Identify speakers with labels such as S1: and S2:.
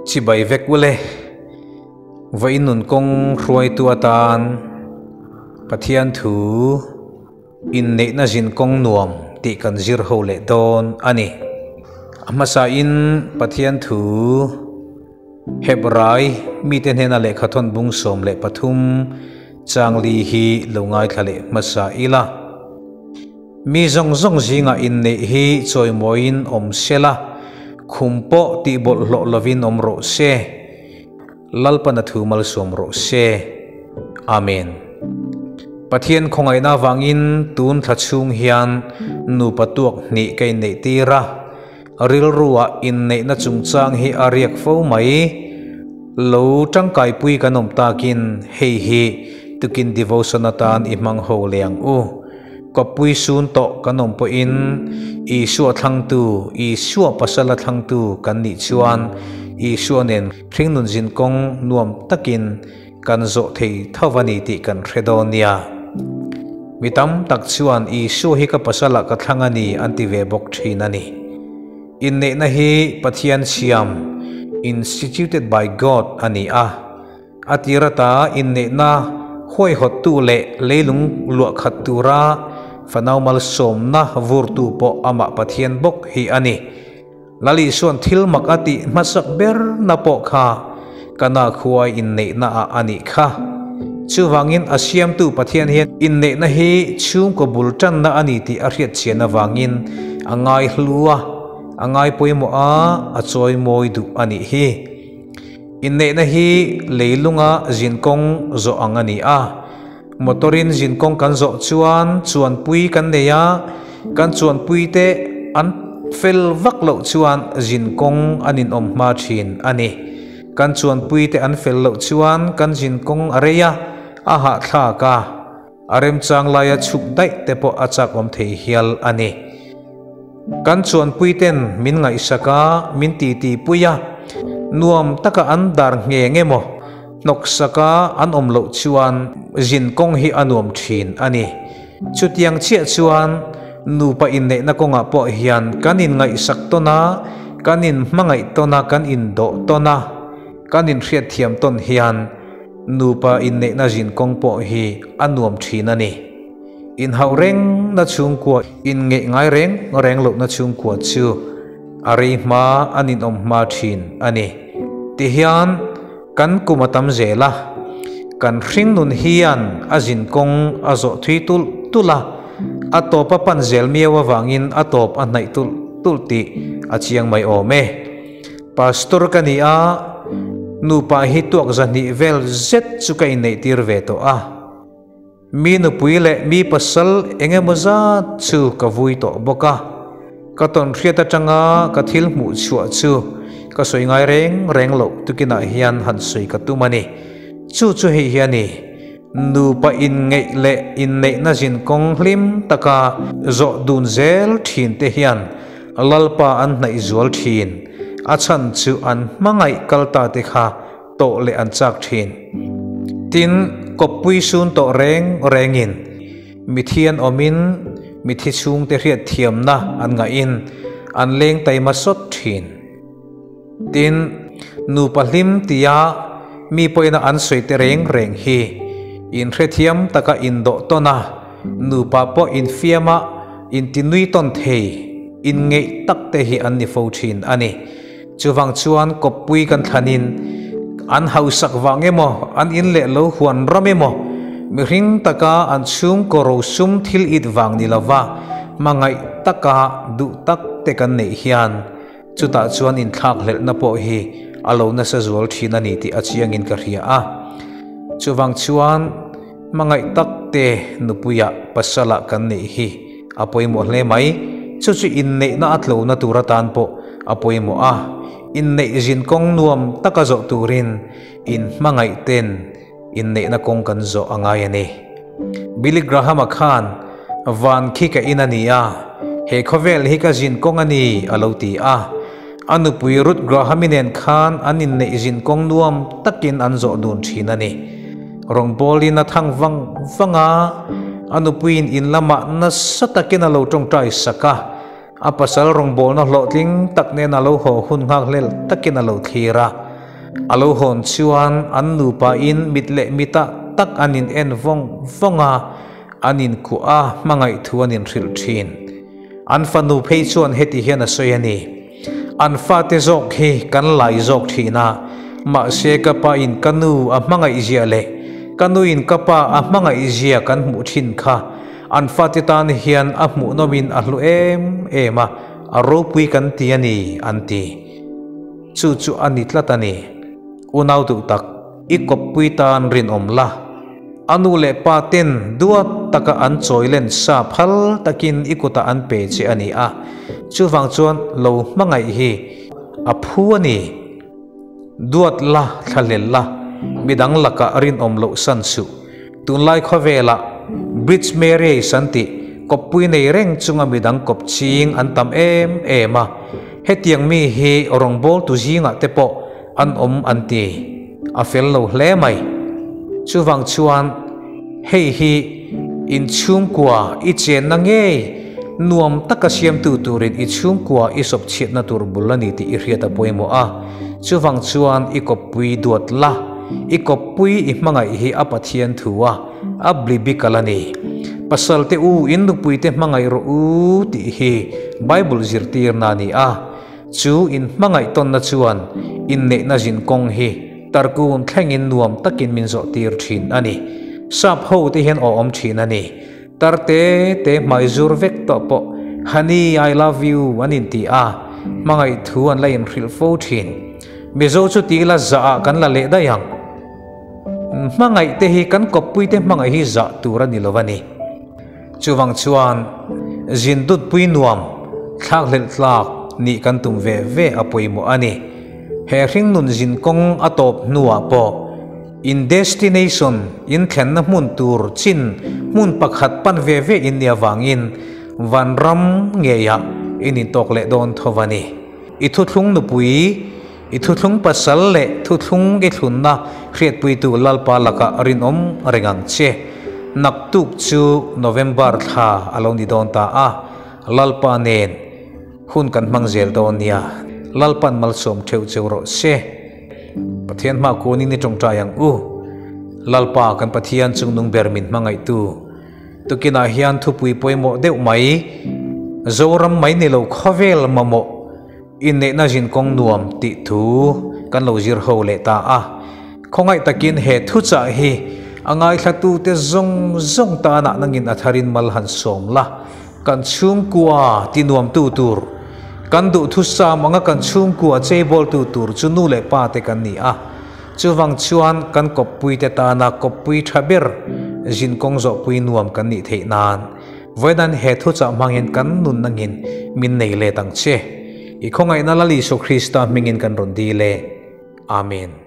S1: Chibai vek ule. Vawiin nun kawng hruaitu atan Pathian thu inneihna zin kawng nuam tih kan zir ho leh dawn a ni. A hmasain Pathian thu Hebrai mite hnena lehkha thawn bung 13 changli hi lo ngaithla leh hmasa ila. Mi zawng zawng zingah inneih hi chawimawiin awm sela, khum pawh tih bawlhhlawh lovin awm rawh se. Lalpan a thu malsawm rawh se. Amen. Pathian khawngaihna avangin tun thla chhung hian nupa tuak hnih ka inneih tir a, rilruah inneihna chungchang hi a riak fo mai. Lo tangkaipui kan awm takin hei hi tukin devotion atan i hmang ho leh ang u. Kawppui sun tawh kan awm pawhin Isua thlangtu, Isua pasala thlangtu kan nih chuan Isua nen hringnun zin kawng nuam takin kan zawh thei tho a ni tih kan hre dawn nia. Mi tam tak chuan Isua hi ka pasalah ka thlang a ni an ti ve bawk thin a ni. Inneihna hi Pathian siam, instituted by God, a ni a. A tir ata inneihna huaihawttu leh leilung luah khat tura fanau malsawmna vurtu pawh amah Pathian bawk hi a ni. Lal Isua'n thil mak a tih hmasak berna pawh kha Kana khuai inneihna ah a nih kha. Chuvangin a siamtu Pathian hian inneihna hi chhungkaw bul tanna a ni tih a hriat chian avangin a ngai hlu a, a ngai pawimawh a, a chawimawi duh a nih hi. Inneihna hi leilunga zinkawng zawh ang a ni a. Motor-in zinkawng kan zawh chuan chuanpui kan nei a, kan chuanpuite an fel vak loh chuan zinkawng an inawm hma thin a ni. Kan chuanpuite an fel loh chuan kan zinkawng a rei a, a hahthlak a. A remchang laia chhuk daih te pawh a chak awm thei hial a ni. Kan chuanpuiten min ngaihsak a, min titi pui a, nuam taka an dar ngheng emaw, hnawksak a an awm loh chuan zin kawng hi a nuam thin a ni. Chutiang chiah chuan nupa inneihna kawngah pawh hian kan inngaihsak tawn a, kan inhmangaih tawn a, kan indawh tawn a, kan inhriatthiam tawn hian, Nupa inneihna zin kawng pawh hi a nuam thin a ni. Inhauh reng na chhungkua, inngeih ngai reng reng lohna chhungkua chu a rei hma an inawm hma thin a ni. Tihian kan kum a tam zel a, kan hringnun hian a zin kawng a zawh thui tulh tulh a, a tawp a pan zel miau avangin a tawp a hnaih tulh tulh tih a chiang mai awm e. Pastor ka ni a, nupa hi tuak 200 vel zet chu ka inneih tir ve tawh a. Mi nupui leh mi pasal eng emaw zat chu ka vui tawh bawk a. Ka tawn hriat atanga ka thil hmuh chhuah chu ka sawi ngai reng reng loh tukinah hian han sawi ka tum a ni. Chu chu hei hi a ni, nupa inngeih leh inneihna zinkawng hlim taka zawh dun zel thin te hian Lalpa an hnaih zual thin, a chhan chu an hmangaih kal ta te kha tawh leh an chak thin. Tin, kawppui sun tawh reng rengin mithi an awmin mithi chhungte hriat thiamna an ngahin an leng taima sawt thin. Tin, nupa hlim tia mi pawhina an sawi te reng reng hi inhrethiam taka indawh tawn a, nupa pawh infiama intinui tawn thei, inngeih tak te hi an ni fo thin a ni. Chuvang chuan kawppui kan thlanin an hausak vang emaw, an in leh lo huan ram emaw, mihring taka an chhungkaw rosum thil it vang ni lova hmangaih taka duh tak te kan neih hian, Chutah chuan inthlakhlelhna pawh hi a lo nasa zual thin a ni tih a chiangin ka hria a. Chuvang chuan hmangaih tak te nupuiah pasalah kan neih hi a pawimawh hle mai. Chu chu inneihna a tlona tur atan pawh a pawimawh a. Inneih zin kawng nuam taka zawh turin inhmangaih ten inneihna kawng kan zawh a ngai a ni. Billy Graham-a khan, Van khi ka in a ni a, he khawvel hi ka zin kawng a ni, a lo ti a. A nupui Ruth Graham-i nen khan an inneih zin kawng nuam takin an zawh dun thin a ni. Rawngbawlin a thang vang vang a, a nupuiin in lamah nasa takin a lo tawngtai sak a, a pasal rawngbawlna hlawhtling tak nen a lo haw hun nghakhlel takin a lo thlir a. A lo hawn chuan an nupa in mit leh mitah tak an in en vawng vawng a, an inkuah a, hmangaih thu an inhrilh thin. An fanu phei chuan heti hian a sawi a ni, An fate zawk hi kan lai zawk thin a, mahse ka pa in ka nu a hmangaih zia leh ka nu in ka pa a hmangaih zia kan hmuh thin kha an fate tan hian a hmuhnawmin a hlu em em a, a ropui kan ti a ni, an ti. Chu chu a ni tlat a ni. Unau duh tak, i kawppui tan rinawm la. A nu leh pa ten duat taka an chawi len sa phal takin i kutah an pe che a ni a, chuvang chuan lo hmangaih hi a phu a ni. Duat la, thlahlel la, midang lakah rinawm loh san suh. Tunlai khawvelah bridge marriage an tih kawppui nei reng chunga midang kawp ching an tam em em a, hetiang mi hi rawngbawltu zingah te pawh an awm an ti. A fel lo hle mai. Chuvang chuan hei hi inchhungkua i chenna ngei nuam taka siamtu turin i chhungkua i sawp chhiatna tur bul a ni tih i hriat a pawimawh a. Chuvang chuan i kawppui duat la, i kawppui i hmangaih hi a Pathian thu a, a blibical a ni. Pasal te u, in nupuite hmangaih rawh u tih hi Bible zirtirna a ni a. Chu inhmangaih tawnna chuan inneihna zin kawng hi tarkun thlengin nuam takin min zawh tir thin a ni. Sap ho te hian aw awm thin a ni. Tar te te hmai zur vek tawh pawh Honey, I love you an inti a, hmangaih thu an la inhrilh fo thin. Mizo chu ti ila zah ah kan la leh daih ang. Hmangaih te hi kan kawppui te hmangaih hi zah tur a ni lo a ni. Chuvang chuan zin dutpui nuam thlakhlelh tlak nih kan tum ve ve a pawimawh a ni. He hringnun zin kawng a tawp hnuah pawh in destination, in thlenna hmun tur chin hmun pakhat pan ve ve in nih avangin vanram ngeiah in intawk leh dawn tho a ni. I thuthlung nupui, i thuthlung pasal leh thuthlung i thlunna hriatpuitu Lalpa lakah rinawm reng ang che. Naktuk chu November thla a lo ni dawn ta a, Lalpa nen hun kan hmang zel dawn nia. Lalpan malsawm theuh cheu rawh se. Pathian hma kunin i tawngtai ang u. Lalpa kan Pathian chungnung ber min hmangaihtu. Tukinah hian thupui pawimawh deuh mai, Zoram mai ni lo khawvel mamawh inneihna zin kawng nuam tih thu kan lo zir ho leh ta a. Khawngaih takin he thuchah hi a ngaithlatute zawng zawng tanah nangin a tharin mal han sawm la, kan chhungkua ti nuamtu tur, kan duhthusam anga kan chhungkua cheibawltu tur chu nu leh pa te kan ni a. Chuvang chuan kan kawppuite tana kawppui tha ber zin kawng zawhpui nuam kan nih theih nan vawiin he thuchah hmangin kan nun nangin min nei let ang che. I khawngaihna Lal Isu Krista hmingin kan rawn dil e. Amen.